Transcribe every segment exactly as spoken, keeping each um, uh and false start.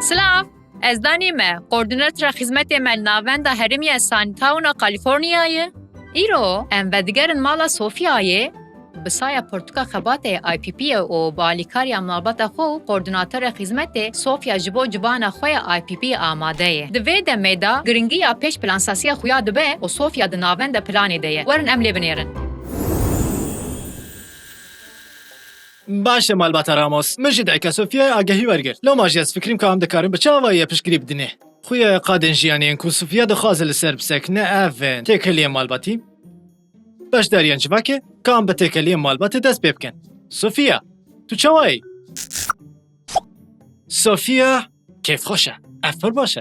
Silav! Ez Danî me, koordînatora xizmetê me li navenda herêmî ya Suntown a Kalîforniyayê. Îro em vedigerin mala Sofyayê, bi saya pirtûka xebatê I P P ê û bi alîkariya malbata xwe û koordînatora xizmetê Sofya ji bo civana xwe ya I P P amade ye. Di vê demê de giringiya pêş plansaziya xuya dibe û Sofya di navenda planê de ye. Werin em lê binêrin. Baş e malbata Ramos. Min jî dayika Sofyayê agahî wergirt. Loma jî ez fikrîm ka em dikarin bi çi awayî piştgirî bidinê. Xuya qadên jiyanê yên ku Sofya dixwaze li ser bisekine ev in. Têkiliyên malbatî, beşdariyên civakê, ka em bi têkiliyên malbatê dest pê bikin. Sofya, tu çawa yî? Sofya, kêfxweş e. Ev pir baş e.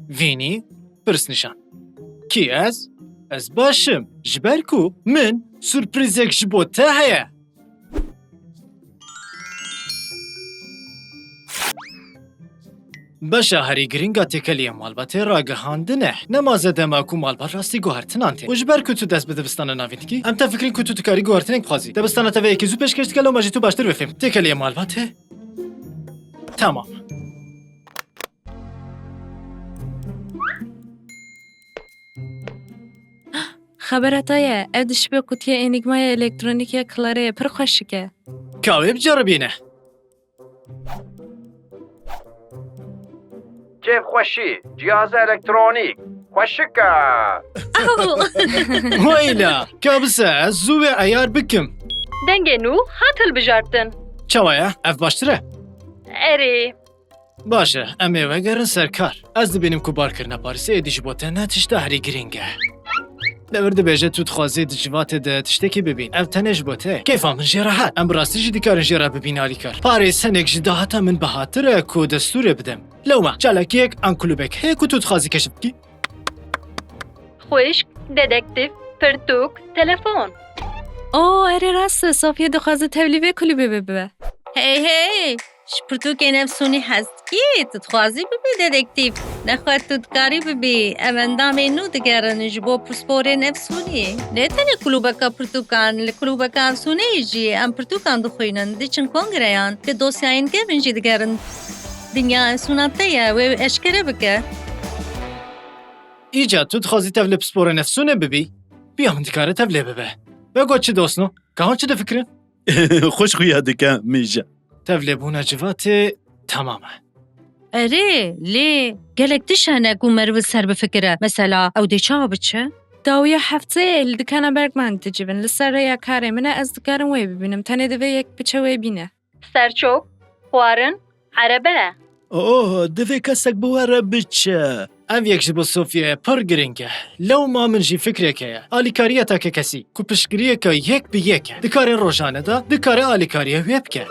Vînî, pirsnîşan. Kî ez? Ez baş im, ji ber ku min surprîzek ji bo te heye. Beşa herî girîng a têkiliyên malbatê ragihandin e. Nema zêde ma ku malbat rastî guhertinan tê. Û ji ber ku tu dest bi dibistana navîn dikî, em te fikrîn ku tu dikarî guhertinek bixwazî. Dibistana te vê yekê zû pêşkêş dike, loma jî tu baştir wê fêm. Têkiliyên malbatê. Tamam. Xebera te ye, ev dişibe qutiyê enîgmaya elektronîk ya Clarê ye, pir xweşik e. Ka wê biceribîne. Kêfxweşî, cîhaza elektronîk, xweşik e. Weyla, ka bise, ez zû wê eyar bikim. Dengê nû hat hilbijartin. Çawa ye? Ev baştir e? Erê. Baş e, em ê vegerin ser kar. Ez dibînim ku barkirina Parîsê êdî ji bo te ne tişta herî girîng e. Devir dibêje tu dixwazî di civatê de tiştekî bibîn. Ev tenê ji bo te ye. Kêfa min jê re hat. Em bi rastî jî dikarin jê re bibîn alîkar. Parîs hinek ji dahata min bihatir e ku destûrê bidim. Lewma, çalakiyek an klûbek heye ku tu dixwazî keşif bikî? Xwişk, dedektîf, pirtûk, telefon. O, erê rast e, Sofya dixwaze tevlî vê kulîbê bibe. Hey, hey! Ji pirtûkên efsûnî hez dikî? Tu dixwazî bibî dedektîf? Nexwe tu dikarî bibî. Em endamên nû digerin ji bo pisporên efsûnî. Ne tenê kulûbeka pirtûkan, li kulûbeka efsûneyê jî em pirtûkan dixwînin, diçin kongreyan, bi dosyayên kevin jî digerin. Dinya efsûna te ye, wê eşkere bike. Îca tu dixwazî tev li pisporên efsûnê bibî? Biya min dikare tev lê bibe. Vegot çi dostno? Ka hûn çi difikirin? Xweş xuya dike, Mîja. Tev lêbûna civatê temam e. Erê, lê gelek tişt hene ku meriv li ser bifikire. Mesela, ew dê çawa biçe? Dawiya hefteyê li dikana Bergman dicivin. Li ser rêya karê min e, ez dikarim wê bibînim. Tenê divê yek biçe wê bîne. Serçok, xwarin, erebe. Oh, divê kesek bi we re biçe. Ev yek ji bo Sofyayê pir girîng e. Lewma min jî fikrek heye. Alîkariya takekesî, ku piştgiriyeke yek bi yek e. Di karên rojane de, dikare alîkariya wê bike.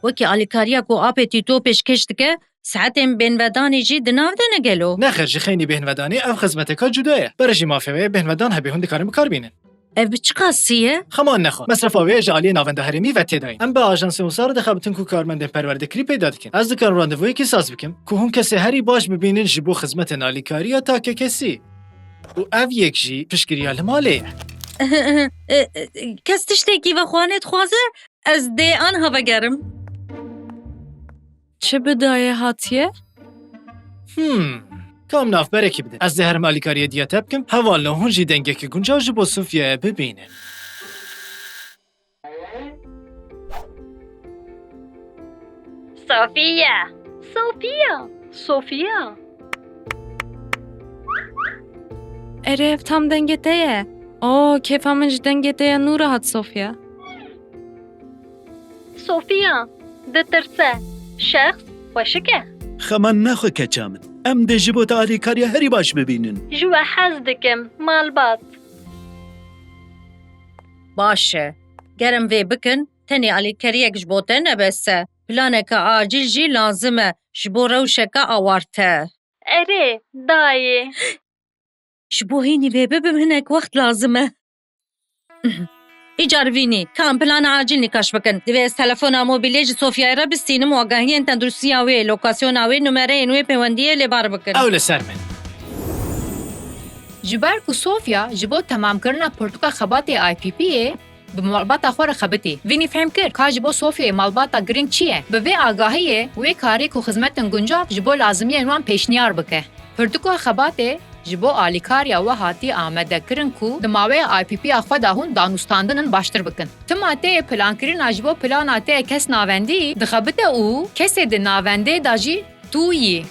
Wekî alîkariya ku apê Tîto pêşkêş dike, saetên bêhnvedanê jî di nav de ne gelo? Nexêr, ji xeynî bêhnvedanê ev xizmeteka cuda ye. Berê jî mafê wê ye bêhnvedan hebe hûn dikarin bi kar bînin. Ev bi çi qasî ye? Xeman nexwe. Mesrefa wê ji aliyê navenda herêmî ve tê dayîn. Em bi ajansê Ûnsar dixebitin ku karmendên perwerdekirî peyda dikin. Ez dikarim randevûyekî saz bikim ku hûn kesê herî baş bibînin ji bo xizmetên alîkariya takekesî. Û ev yek jî piştgiriya li malê ye. E, e, kes tiştekî vexwe nedixwaze, ez dê aniha vegerim. Çi bi dayê hatiye? Hmm. Kam navberekî bidin. Ez dê herim alîkariyê diya te bikim. Hevalno hûn jî dengekî guncaw ji bo Sofyayê bibînin. Sofya! Sofya! Sofya! Erê, ev tam dengê te ye. O, kêfa min ji dengê te ya nû re hat, Sofya. Sofya, ditirse. Şexs xweşik e. Xeman nexwe keça min. Em dê ji bo te alîkariya herî baş bibînin. Ji we hez dikim, malbat. Baş e. Ger em vê bikin, tenê alîkariyek ji bo te ne bes e. Planeke acîl jî lazim e ji bo rewşeke awarte. Erê, dayê. Ji bo hînî vê bibim hinek wext lazim e. Îcar vînî, ka em plana acîl nîqaş bikin. Divê ez telefona mobîlê ji Sofyayê re bistînim û agahiyên tenduristiya wê, lokasyona wê, numereyên wê pêwendiyê lê bar bikin. Ew li ser min. Ji ber ku Sofya ji bo temamkirina pirtûka xebatê I P P yê, Bi malbata xwe re xebitî. Vinî fehm kir ka ji bo Sofyayê malbata giring çi ye. Bi vê agahiyê wê karê ku xizmetên guncav ji bo lazimiyên wan pêşniyar bike. Pirtûka xebatê ji bo alîkariya we hatiye amadekirin ku di maweya I P P ya xwe de hûn danûstandinên baştir bikin. Tima te yê plankirina ji bo plana te kes navendî dixebite û kesê di navendê de jî tu yî.